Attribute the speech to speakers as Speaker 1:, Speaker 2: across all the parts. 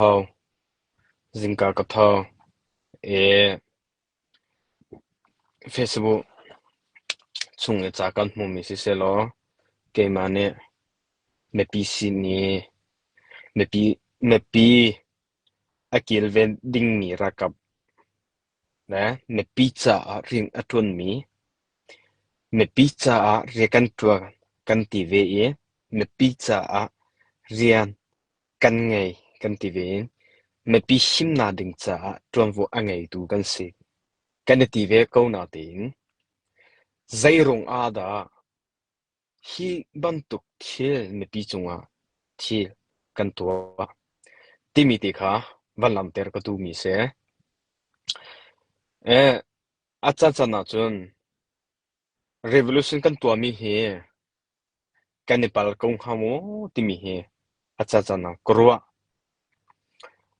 Speaker 1: Tho. Zingka ka tho. I Facebook chung i ca kan hmuhmi sisehlaw keimah nih mipi sin i mipi a kilven dingmi ralkap le mipi caah rian a ṭuanmi, mipi caah rian kan ṭuan kan ti ve i mipi caah rian kan ngei kan ti ve i mipi himnak ding caah ṭuanvo a ngeitu kan si. Kan i ti ve ko natein zeiruang ah dah hi bantuk thil mipi cungah thil kan tuah timi te kha van langhter ka duhmi si. A caan ahcun revolution kan tuahmi hi kan i pal ko hnga maw timi hi a caan ah ka ruah.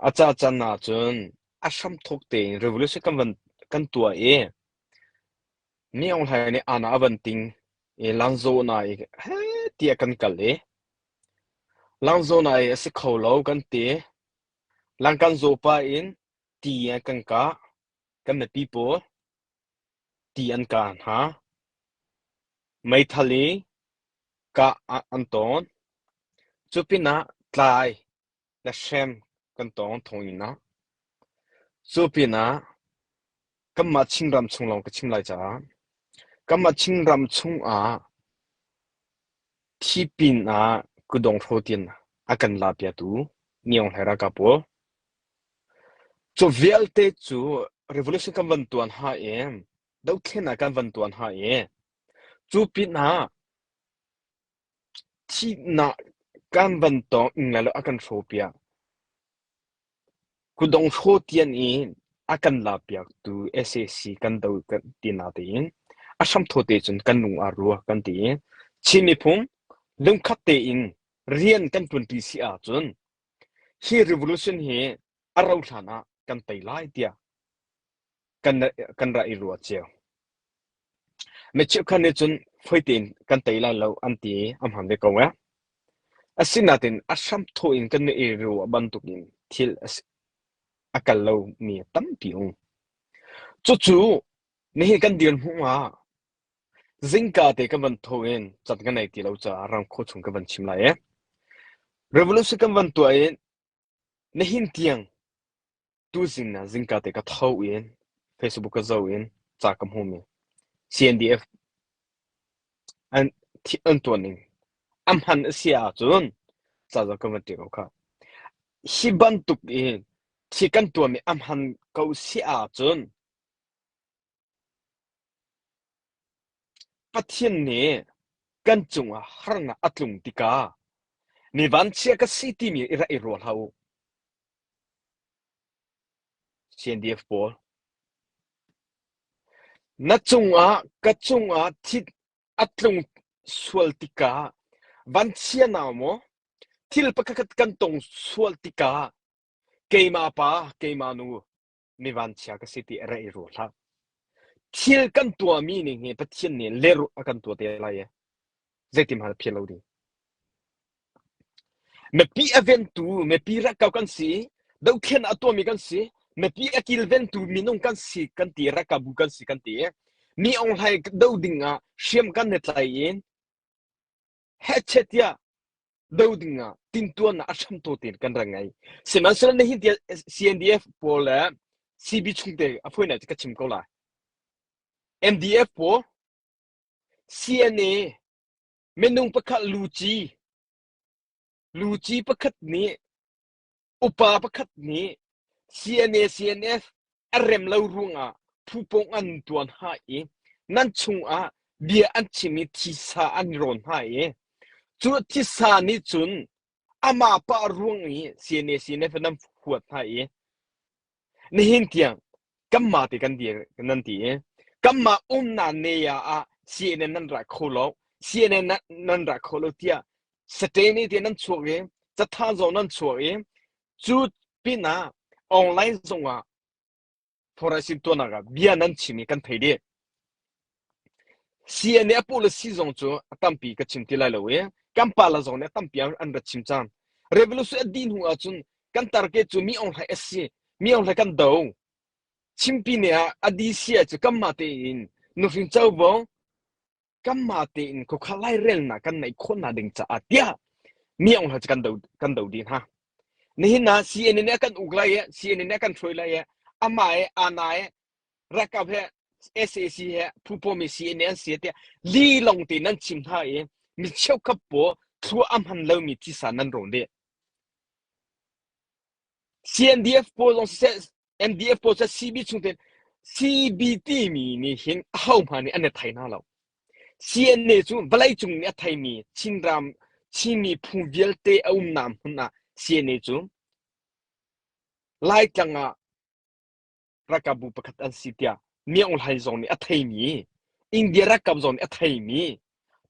Speaker 1: A caan ahcun a hramthawk tein revolution kan van kan tuah i Ni Aung Hlaing nih aana a van ting i Langzawna i heh tiah kan kal i Langzawna i a si kho lo kan ti. Lang kan zaw pah in ti an kan kah. Kan mipi pawl ti an kah hna. Meithal i kah an tawn. Cu pinah tlai le hrem kan tawng thawnginn ah. Cu pinah kanmah Chinram chung lawng ka chim lai caah kanmah Chinram chungah thi pinah kudawng hrotin a kan la piatu Niong Hlei ralkap pawl. Cu vialte cu revolution kan van tuan ha i dothlennak kan van tuan ha i cu pinah Thihnak kan van tawng ing lai lo a kan hrawpiak. Kudong hraw tian in a kan lapiaktu sac kan do kan ti natein a hramthaw te cun kan lung aa rua kan ti i Chin miphun lungkhat tein rian kan ṭuanṭi si ahcun hi revolution hi a rauh hlan ah kan tei lai tiah kan kan rak i ruah cio. Mi cheukhat nih cun foi tein kan tei lai lo an ti i a hmaan ve ko ee. Asinain a hramthawh in kan i ruah bantukin thil a si, a kal lomi tampi um. Cucu nihin kan dirhmun ah zingka te kan van tho in cat ka nei ti lo caah ramkhua chung ka van chim lai ee. Revolution kan van tuah in nihin tiang Tuzing ah zingka te ka tho in Facebook ka zoh in ca ka hmuhmi CNDF an an tuan ning a hman a si ahcun ca zoh ka van ṭial ko khah. Hi bantuk in thil kan tuahmi a hman ko si ahcun Pathian nih kan cungah harnak a tlung tikah mi vanchia ka si timi i rak i ruah hlah u. CNDF pawl. Na cungah ka cungah thit a tlung sual tikah vanchia nau maw thil pakhatkhat kan tong sual tikah keimah pa keimah nu mi vanchia ka si ti a reh i ruah hlah. Thil kan tuahmi ning hi Pathian nih lehrulh a kan tuah te lai i zeitin hmanh a phil lo ding. Mipi a ventu, mipi ralkap kan si, dothlen a tuahmi kan si, mipi a kilventu minung kan si kan ti, ralkapbu kan si kan ti. Mi Aung Hlaing do ding ah hriam kan i tlai in hechet tiah do ding ah tintuannak a hramto tein kan ra ngei. Sihmanhsehlaw nihin tiah CNDF pawl le CB chungte a fawinak ka chim ko lai. MDF pawl, CNA, minung pakhat luci, luci pakhat nih Upa pakhat nih CNA CNF a rem lo ruangah phupawng an tuan hna i nan chungah bia an chim i thisa an i rawn hna i cu thisa nih cun amah pah ruang i CNA CNF nan huat hna i nihin tiang kanmah te kan dir nan ti i kanmah umnak ne ah CNN nan ra kho lo CNN nan ra kho lo tiah Satani te nan chuak i catha zong nan chuak i cu pinah online zongah foreign tuahnak ah bia nan chim i kan thei dih. CNA a policy zong cu a tampi ka chim ti lai lo i kan pa la zong nih a tampi an ra chim cang. Revolution a dih hnu ahcun Kan target cu mi Aung Hlaing a si. Mi Aung Hlaing kan do. Chimpi ne ah a DC ah cu kanmah tein nuhrin covo kanmah tein khukha lairelnak kan neih khawhnak ding caah tiah mi Aung Hlaing cu kan do kan do dih hna. Nihin ah CNN nih a kan uk lai i CNN nih a kan hruai lai i amah he ana he ralkap he SAC he phu pawmi CNA an si tiah li lawng te nan chim hna i mi cheukhat pawl thlua a hman lomi thisa nan rawn dih. CNDF pawl zong siseh MDF pawl siseh CB chung tein CB timi nih hin ahohmanh nih an i thei hna lo. CNA cu vawleicung nih a theimi Chinram Chinmi phu vialte a umnak hmun ah CNA cu Laitlang ah ralkapbu pakhat an si tiah Myo Hlaing zong nih a theimi, India ralkap zong nih a theimi,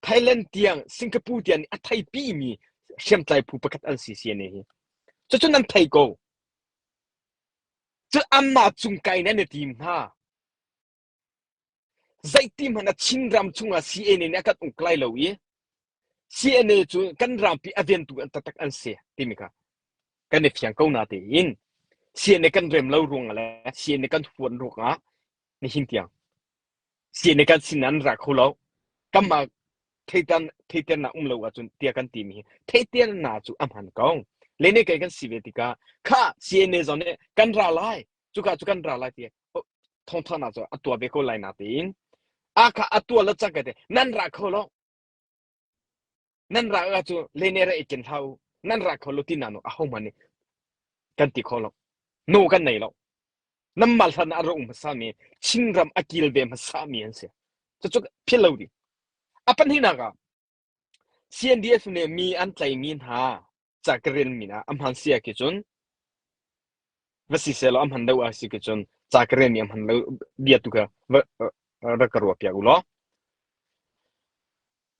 Speaker 1: Thailand tiang, Singapore tiang nih a theipimi hriamtlai phu pakhat an si CNA hi. Cucu nan thei ko. Cu anmah cung kai nan i tim hna. Zeiti hmanh ah Chinram chungah CNA nih a kan uk lai lo i CNA cu kan rampi a ventu an taktak an si timi kha kan i fiang ko na tein CNA kan rem lo ruangah le CNA kan huan ruangah nihin tiang CNA kan sin an ra kho lo kanmah theitan theiternak um lo ahcun tiah kan timi hi theiternak cu a hman ko lene kei kan si ve tikah kha CNA zong nih kan ra lai cuka cu kan ra lai ti thawngthawnak cu a tuah ve ko lai na tiin a kha a tuah lo cang ka te nan ra kho lo nan ra a cu lene ra ikin hlau nan ra kho lo ti na no a ho man nih kan ti kho lo no kan nei lo nan mal hlan a ro hmasa mi Chinram a kil ve hmasa mi an si cu cu phil lo ding a pahnihnak ah CNDF nih mi an tlaimi hna ca ka rel mi ah a hman si ah cun va si sehlaw a hman lo ah si ke cun ca ka rel mi a hman lo bia tu kha va rak ka ruah piak u law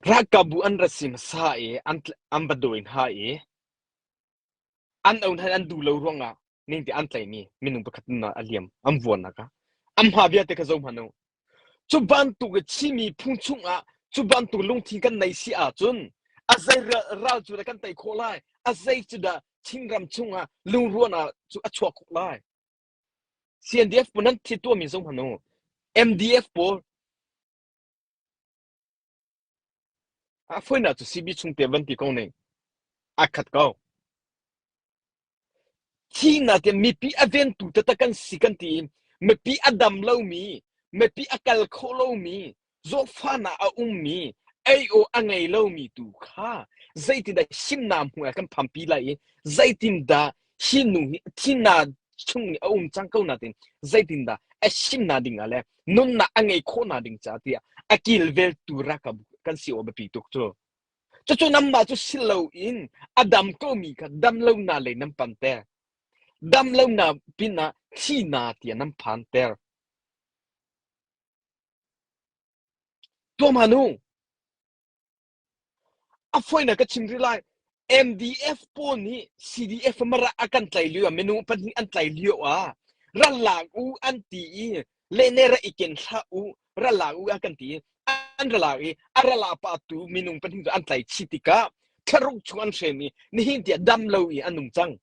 Speaker 1: ralkapbu an rat si hmasa i an an va dawi hna i an own han an duh lo ruangah ning ti an tlaimi minung pakhat na a liam an vuannak ah an hma vialte kha zo hmanh u Cu bantuk Chinmi phung chungah cu bantuk lungthin kan nei si ahcun a zei ral cu dah kan tei khawh lai? A zei cu dah Chinram chungah lungruahnak cu a chuak khawh lai? CNDF pawl nan thi tuahmi zoh hmanh u. MDF pawl a fawinak cu CB chungte van ti ko ning. A khat ko. Thihnak in mipi a ventu taktak kan si kan ti i mipi a dam lomi, mipi a kal kho lomi, zawtfahnak a ummi, ei aw a ngei lomi tu kha zeitindah himnak hmu ah kan phampi lai i zeitindah hi nu hi thihnak chung i a um cang ko nain zeitindah a himnak ding ah le nunnak a ngei khawhnak ding caah tiah a kilveltu ralkap kan si awk biapi tuk cu. Cucu nanmah cu si loin a dam komi kha dam lonak lei nan panter. Dam lonak pinah thihnak tiah nan phanter. Tuah hmanh u. A fawinak ka chim rih lai. MDF pawl nih CDF mara a kan tlai lio ah minung pahnih an tlai lio ah ralak u an ti i lene ra i ken hlah u ra la u a kan ti an ra la i a ra la pa tu minung pahnih cu an tlai chih tikah thlaruk chung an hrem i nihin tiah dam lo i an nung cang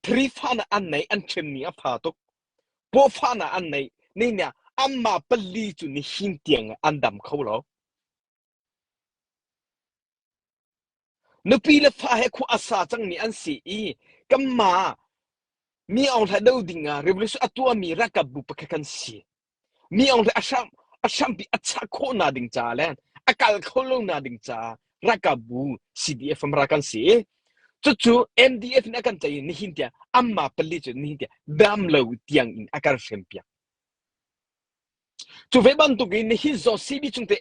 Speaker 1: thrifa na an nei an hrem ni a fa tuk pawfa na an nei ni nia amma pali cu nihin tiang an dam kho lo Nupi le fa he khua a sa cangmi an si i kanmah mi Aung Hlaing do ding ah revolution a tuahmi ralkap bu pakhat kan si. Mi Aung Hlaing a hram a hrampi a chah khawhnak ding caah le a kal kho lonak ding caah ralkap bu CDF ra kan si. Cucu MDF nih a kan tlaih i nihin tiang anmah pali cu nihin tiang dam lo tiang in a kan hrempiak. Cu ve bantuk in nihin zong CB chungte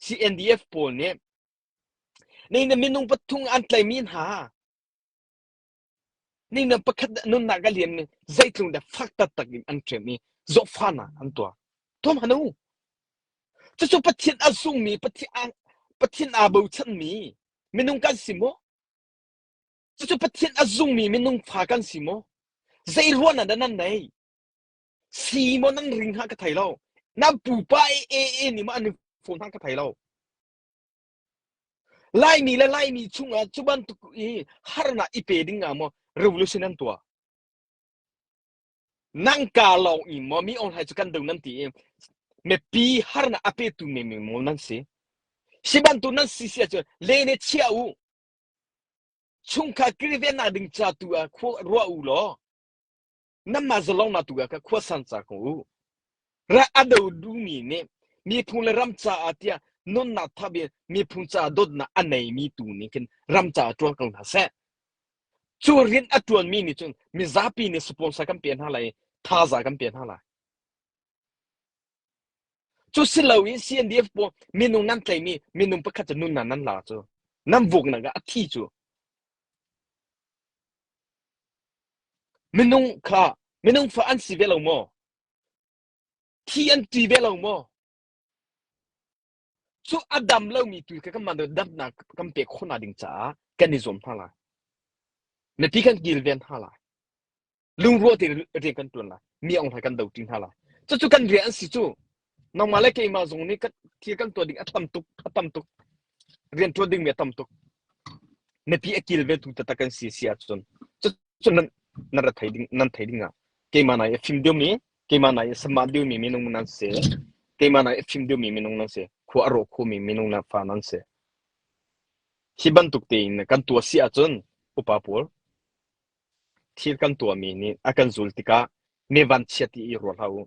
Speaker 1: CNDF pawl nih Ni na minung pathum an tlaimi hna. Ni na pakhat nunnak a liam ni zeitlung dah fak taktak in an ṭem i zawhfahnak an tuah. Tuam han u. Cucu Pathian a zungmi, Pathian, Pathian aa bochanmi minung kan si maw? Cucu Pathian a zungmi minung fa kan si maw? Zei ruahnak dah nan nei? Si maw nan ring ha ka thei lo. Nan pupa e e e nih maw an phone ha ka thei lo. Laimi le Laimi chungah cu bantuk i harnak i pe ding ah maw. revolution an tuah. Nang ka lawng i maw mi Aung Hlaing cu kan do nan ti i mipi harnak a petu menmen maw nan si? Si bantuk nan si si ahcun le ne chia u. Chungkhar kilvennak ding ca tu ah khua ruah u law nanmah zalongnak tu ah kha khua san ca ko u. Ra a do duhmi nih miphun le ram caah tiah nunnak thap in miphun caah dawtnak a neimi tu nih khin ram caah ṭuan ko hna seh. Cu rian a ṭuanmi nih cun mizapi nih sponsor kan pe hna lai i thazaang kan pe hna lai. Cu si loin CNDF pawl minung nan tlaimi minung pakhat cu nunnak nan la cu nan vuknak ah a thi cu. Minung kha minung fa an si ve lo maw? Thi an ṭi ve lo maw? Cu a dam lomi tu kha kanmah damnak kan pek khawhnak ding caah kan i zuam hna lai. Mipi kan kilven hna lai. Lungrual tein rian kan ṭuan lai. Mi Aung Hlaing kan do ṭi hna lai. Cucu kan rian an si cu. Nangmah le keimah zong nih kan thil kan tuah ding a tam tuk, a tam tuk. Rian ṭuan dingmi a tam tuk. Mipi a kilventu taktak kan si si ahcun cucu nan nan ra thei ding nan thei ding ah keimah nai a fim deuhmi keimah nai a samah deuhmi minung nan si. Keimah nai a fim deuhmi minung nan si. Khua a rawh khomi minung na fa nan si. Hi bantuk tein kan tuah si ahcun upa pawl thil kan tuahmi nih a kan zul tikah mi vanchiat i ruah hlah u.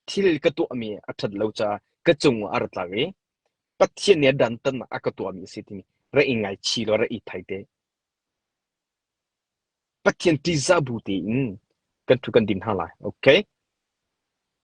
Speaker 1: Thil ka tuahmi a ṭhat lo caah ka cungah a ra tlak i Pathian nih a dantatnak a ka tuahmi a si timi ra i ngaichih law ra i thai te. Pathian ṭihzah bu tein kan ṭhu kan din hna lai. Okay?